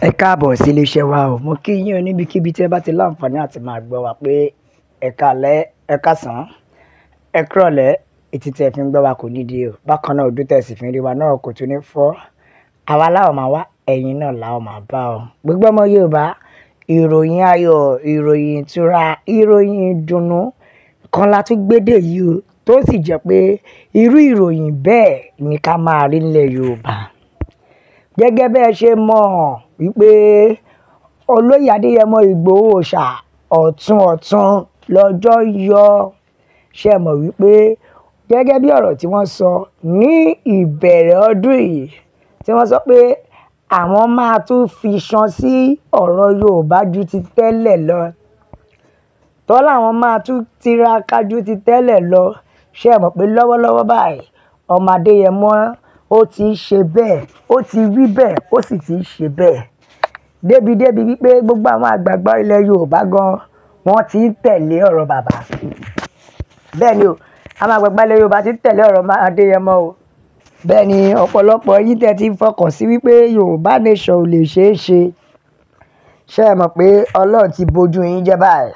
Ẹ káàbọ̀ sí iléeṣẹ́ wa o. Mo kí yín o níbikíbi tí ẹ bá ti láǹfààní àti máa gbọ́ wa pé ẹ káalẹ́, ẹ káàsán, ẹ kúrọ̀lẹ́, etí tí ẹ fi ń gbọ́ wa kò nídìí o. Bákan náà ojú tẹ̀ sì fi ń rí wa náà kò tún ní fọ́. Àwa la ó máa wá, ẹ̀yin náà la ó máa bá o. Gbogbo ọmọ Yorùbá, ìròyìn ayọ̀, ìròyìn ìtura, ìròyìn ìdùnnú kan la tún gbé dé yìí o, tó sì jẹ́ pé irú ìròyìn bẹ́ẹ̀ ni ká máa rí nílẹ̀ Yorùbá. Gẹ́gẹ́ bẹ́ẹ̀ ṣe mọ̀ wípé olóyè Adéyẹmọ Ìgbòho Òòṣà ọ̀tún ọ̀tún lọ́jọ́ yọ. Ṣé mọ̀ wípé gẹ́gẹ́ bí ọ̀rọ̀ tí wọ́n sọ ní ìbẹ̀rẹ̀ ọdún yìí, tí wọ́n sọ pé àwọn máa tún fi ṣan sí ọ̀rọ̀ Yorùbá ju ti tẹ́lẹ̀ lọ. Tọ́lá àwọn máa tún tiraka ju ti tẹ́lẹ̀ lọ. Ṣé mọ̀ pé lọ́wọ́lọ́wọ́ báyìí, ọmọ Adéyẹmọ ó ti ń ṣe bẹ́ẹ̀, ó ti wí bẹ́ẹ̀, ó sì ti ń ṣe bẹ́ẹ̀. Débi débi wípé gbogbo àwọn àgbààgbà ilẹ̀ Yorùbá gan, wọ́n ti ń tẹ̀lé ọ̀rọ̀ bàbá. Bẹ́ẹ̀ ni o, àwọn àgbààgbà ilẹ̀ Yorùbá ti ń tẹ̀lé ọ̀rọ̀ Adéyẹmọ o. Bẹ́ẹ̀ ni ọ̀pọ̀lọpọ̀ yín tẹ́ ti fọkàn sí wípé Yorùbá nation ò lè ṣe é ṣe. Ṣé ẹ mọ̀ pé Ọlọ́run ti bojú yín jẹ́ báyìí?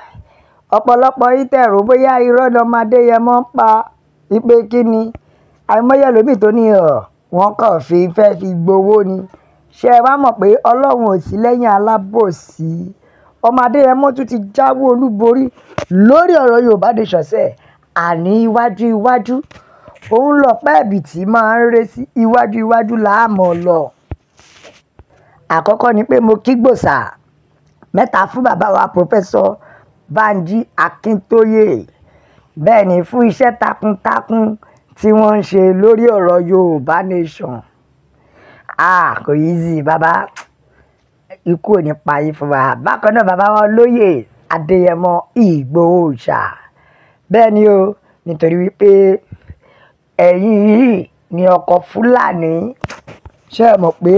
Ọ̀pọ̀lọpọ̀ yín tẹ́ rò bóyá irọ́ ni ọmọ Adéyẹmọ ń pa wípé kí ni. Àìmọye ẹlòmíì tó ní ọ̀, wọ́n kàn fi fẹ́ fi gbowó ni. Ṣé ẹ wá mọ̀ pé Ọlọ́run ò sí lẹ́yìn alábòsí? Ọmọ Adéyẹmọ tún ti jáwé olúborí lórí ọ̀rọ̀ Yorùbá nation sẹ́. Àní iwájú iwájú, òun lọ̀pá ẹ̀bìtì máa ń ré sí iwájú iwájú là á mọ̀ lọ. Àkọ́kọ́ ni pé mo kí gbòòsà mẹ́ta fún bàbá wa Professor Banji Akintoye. Bẹ́ẹ̀ ni fún iṣẹ́ takuntakun tí wọ́n ń ṣe lórí ọ̀rọ̀ Yorùbá nation. Ah, kò easy bàbá. Ikú ò ní pa yín fún wa. Bákan náà bàbá wa olóyè Adéyẹmọ Ìgbòho Òòṣà. Bẹ́ẹ̀ ni o, nítorí wípé ẹ̀yin yìí ni ọkọ Fúlàní. Ṣé ẹ mọ̀ pé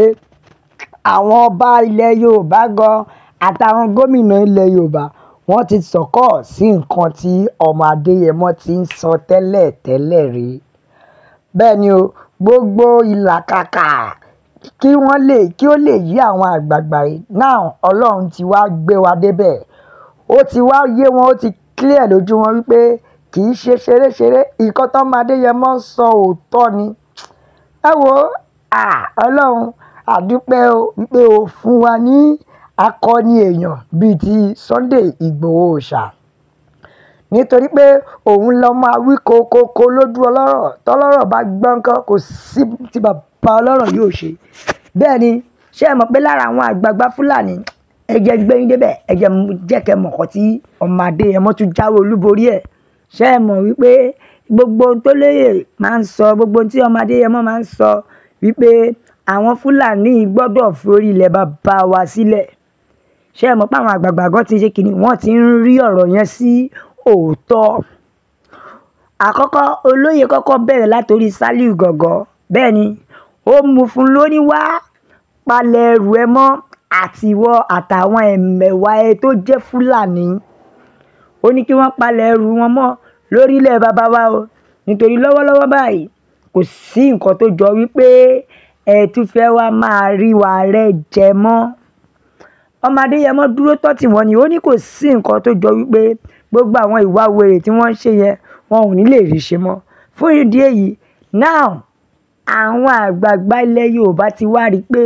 àwọn ọba ilẹ̀ Yorùbá gan àtàwọn gómìnà ilẹ̀ Yorùbá wọ́n ti sọ̀kọ̀ sí nǹkan tí ọmọ Adéyẹmọ ti ń sọ tẹ́lẹ̀ tẹ́lẹ̀ rí. Bẹ́ẹ̀ ni o, gbogbo ìlàkàkà kí wọ́n lè, kí ó lè yí àwọn àgbààgbà yìí. Now Ọlọ́run ti wá gbé wa débẹ̀. Ó ti wá yé wọn, ó ti clear lójú wọn wípé kì í ṣe ṣeréṣeré. Nǹkan tó ọmọ Adéyẹmọ ń sọ òótọ́ ni. Ẹ wo, à, Ọlọ́run, àdúpẹ́ o wípé o fún wa ní akọni èèyàn bíi ti Sunday Ìgbòho Òòṣà. Nítorí pé òun lọ máa wí kokoko lójú ọlọ́rọ̀. Tọ́lọ́rọ̀ bá gbọ́n ńkọ́, kò sí tí bàbá ọlọ́rọ̀ yóò ṣe. Bẹ́ẹ̀ ni, ṣé ẹ mọ̀ pé lára àwọn àgbààgbà Fúlàní, ẹ jẹ́ gbé yín débẹ̀, ẹ jẹ́ jẹ́ kí ẹ mọ̀ nǹkan tí ọmọ Adéyẹmọ tún jáwé olúborí ẹ̀. Ṣé ẹ mọ̀ wípé gbogbo ohun tó lóye máa ń sọ, gbogbo ohun tí ọmọ Adéyẹmọ máa ń sọ wípé àwọn Fúlàní gbọ́dọ̀ fi orí ilẹ̀ bàbá wa sílẹ̀. Ṣé ẹ mọ̀ pé àwọn àgbààgbà gan ti ṣe kíni? Wọ́n ti ń rí ọ̀rọ̀ yẹn sí òótọ́. Àkọ́kọ́ olóyè kọ́kọ́ bẹ̀rẹ̀ látorí Saliu Gọ̀gọ́. Bẹ́ẹ̀ ni, ó mú fún lóní wá palẹ̀ ẹrù ẹ mọ́ àtiwọ́ àtàwọn ẹ̀mẹ̀wà ẹ tó jẹ́ Fúlàní. Ó ní kí wọ́n palẹ̀ ẹrù wọn mọ́ lórílẹ̀ bàbá wa o. Nítorí lọ́wọ́lọ́wọ́ báyìí kò sí nǹkan tó jọ wípé ẹ tún fẹ́ wá máa rí wa rẹ́ jẹ mọ́. Ọmọ Adéyẹmọ dúró tọ́ tí wọ́n ní, ó ní kò sí nǹkan tó jọ wípé gbogbo àwọn ìwà wèrè tí wọ́n ń ṣe yẹn wọn ò ní lè rí ṣe mọ́. Fún ìdí èyí, now àwọn àgbààgbà ilẹ̀ Yorùbá ti wá rí pé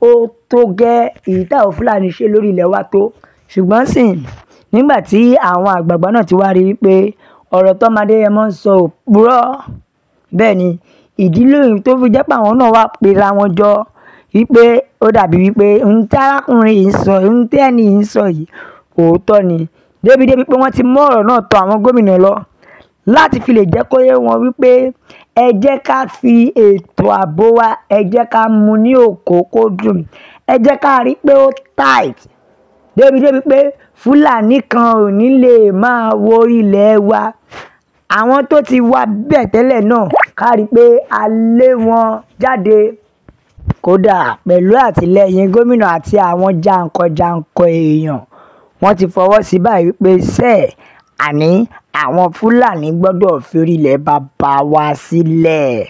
ó tó gẹ́ èyí táwọn Fúlàní ṣe lórí ilẹ̀ wa tó. Ṣùgbọ́n sì, nígbà tí àwọn àgbààgbà náà ti wá rí wípé ọ̀rọ̀ tó ọmọ Adéyẹmọ ń sọ ò purọ́. Bẹ́ẹ̀ ni, ìdí lóyún tó fi jẹ́ pé àwọn náà wá pera wọn jọ wípé ó dàbí wípé ohun tí arákùnrin yìí ń sọ, ohun tí ẹni yìí ń sọ yìí òótọ́ ni. Débi débi pé wọ́n ti mú ọ̀rọ̀ náà tọ àwọn gómìnà lọ láti fi lè jẹ́ kó yé wọn wípé ẹ jẹ́ ká fi ètò ààbò wa, ẹ jẹ́ ká mú ní òkókódùn, ẹ jẹ́ ká rí pé ó tight. Débi débi pé Fúlàní kan ò ní lè máa wo ilẹ̀ wa. Àwọn tó ti wá bẹ́ẹ̀ tẹ́lẹ̀ náà ká rí pé a lé wọn jáde. Kódà pẹ̀lú àtìlẹ́yìn gómìnà àti àwọn jàǹkànjàǹkàn èèyàn, wọ́n ti fọwọ́ sí báyìí wípé sẹ́ àní àwọn Fúlàní gbọ́dọ̀ fi orí ilẹ̀ bàbá wa sílẹ̀.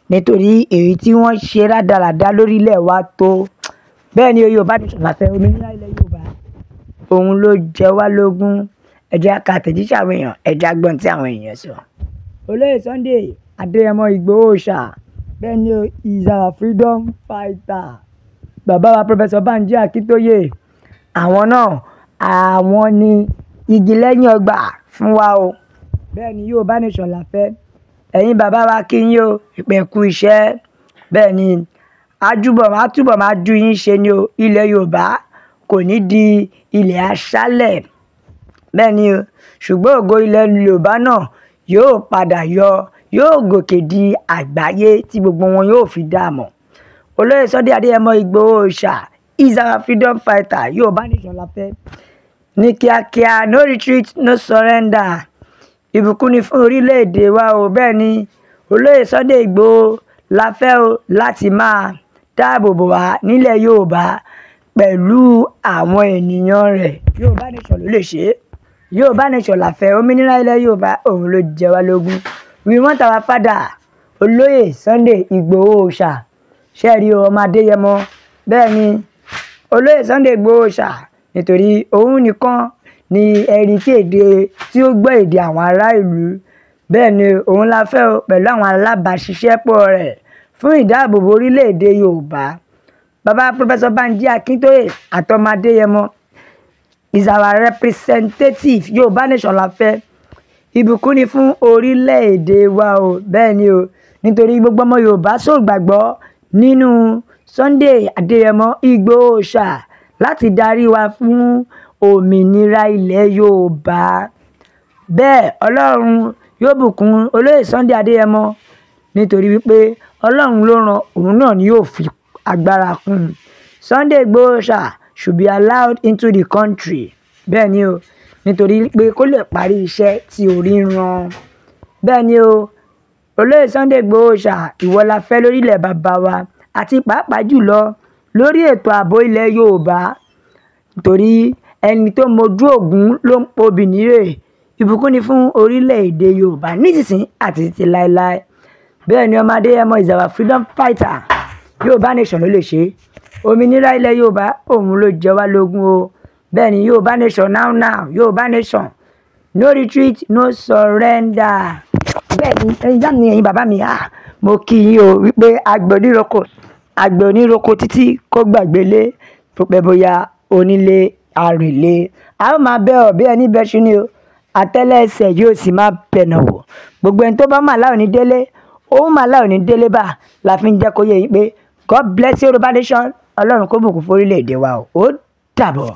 Nítorí èyí tí wọ́n ṣe rádaràda lórí ilẹ̀ wa tó. Bẹ́ẹ̀ ni Yorùbá nation la fẹ́, òmìnira ilẹ̀ Yorùbá òun ló jẹ wá lógún. Ẹ jẹ́ ká àtẹ̀jíṣẹ́ àwọn èèyàn, ẹ jẹ́ á gbọ́n tí àwọn èèyàn sọ. Olóyè Sunday Adéyẹmọ Ìgbòho Òòṣà, bẹ́ẹ̀ ni o, is our freedom fighter. Bàbá wa Professor Banji Akíntóyè, àwọn náà àwọn ni igi lẹ́yìn ọgbà fún wa o. Bẹ́ẹ̀ ni Yorùbá nation la fẹ́. Ẹ̀yin bàbá wa, kí yín o, ìpẹ́ kú iṣẹ́. Bẹ́ẹ̀ ni àjúbọ̀ máa túbọ̀ máa ju yín ṣe ni o. Ilẹ̀ Yorùbá kò ní di ilẹ̀ aṣálẹ̀. Bẹ́ẹ̀ ni o, ṣùgbọ́n ògo ilẹ̀ Yorùbá náà yóò padà yọ, yóò gòkè di àgbáyé tí gbogbo wọn yóò fi dá a mọ̀. Olóyè Sunday Adéyẹmọ Ìgbòho Òòṣà is our freedom fighter. Yorùbá nation la fẹ́ ní kíákíá, no retreat, no surrender. Ìbùkún ni fún orílẹ̀-èdè wa o. Bẹ́ẹ̀ ni olóyè Sunday Ìgbòho la fẹ́ o láti máa dáàbò bò wá nílẹ̀ Yorùbá pẹ̀lú àwọn ènìyàn rẹ̀. Yorùbá nation ló lè ṣe é. Yorùbá nation la fẹ́, òmìnira ilẹ̀ Yorùbá òun ló jẹ wá lógún. We want our father, olóyè Sunday Ìgbòho Òòṣà. Ṣẹ́ẹ̀rí o, ọmọ Adéyẹmọ. Bẹ́ẹ̀ ni olóyè Sunday Ìgbòho Òòṣà, nítorí òun nìkan ni ẹni tí èdè tí ó gbọ́ èdè àwọn ará ìlú. Bẹ́ẹ̀ ni òun la fẹ́ o pẹ̀lú àwọn alábàáṣiṣẹ́pọ̀ rẹ̀ fún ìdáàbòbò orílẹ̀-èdè Yorùbá. Bàbá Professor Banji Akíntóyè àtọmọ Adéyẹmọ is our representative. Yorùbá nation la fẹ́, ìbùkún ni fún orílẹ̀-èdè wa o. Bẹ́ẹ̀ ni o, nítorí gbogbo ọmọ Yorùbá sọ gbàgbọ́ nínú Sunday Adéyẹmọ Ìgbòho Òòṣà láti darí wa fún òmìnira ilẹ̀ Yorùbá. Bẹ́ẹ̀ Ọlọ́run yóò bùkún olóyè Sunday Adéyẹmọ, nítorí wípé Ọlọ́run ló rán òun náà ni yóò fi agbára kún un. Sunday Ìgbòho Òòṣà should be allowed into the country. Bẹ́ẹ̀ ni o, nítorí pé kó lè parí iṣẹ́ tí orí ń rán. Bẹ́ẹ̀ ni o, olóyè Sunday Ìgbòho Òòṣà, ìwọ la fẹ́ lórílẹ̀ bàbá wa àti pàápàá jùlọ lórí ètò ààbò ilẹ̀ Yorùbá, nítorí ẹni tó mojú Ògún ló ń pobì nírè. Ìbùkún ni fún orílẹ̀-èdè Yorùbá nísinsìnyí àti títí láéláé. Bẹ́ẹ̀ ni ọmọ Adéyẹmọ is our freedom fighter. Yorùbá nation ló lè ṣe, òmìnira ilẹ̀ Yorùbá òun ló jẹ wá lógún o. Bẹ́ẹ̀ ni Yorùbá nation now now, Yorùbá nation, no retreat, no surrender. Bẹ́ẹ̀ ni ẹ̀yin ìyá mi, ẹ̀yin bàbá mi, ah, mo kí yín o wípé àgbẹ̀ oníroko títí kó gbàgbé lé tó pẹ́, bóyá onílé àrèlé a ó máa bẹ́ ọ bí ẹni bẹ́ṣu ni o, àtẹ́lẹsẹ̀ yóò sì máa bẹ̀nà wò. Gbogbo ẹni tó bá mà láò ní délé, òun mà láò ní délé bá la fi ń jẹ́ kó yé yín pé God bless Yorùbá nation. Ọlọ́run kó bùkún fún orílẹ̀-èdè wa o. Ó dàbọ̀.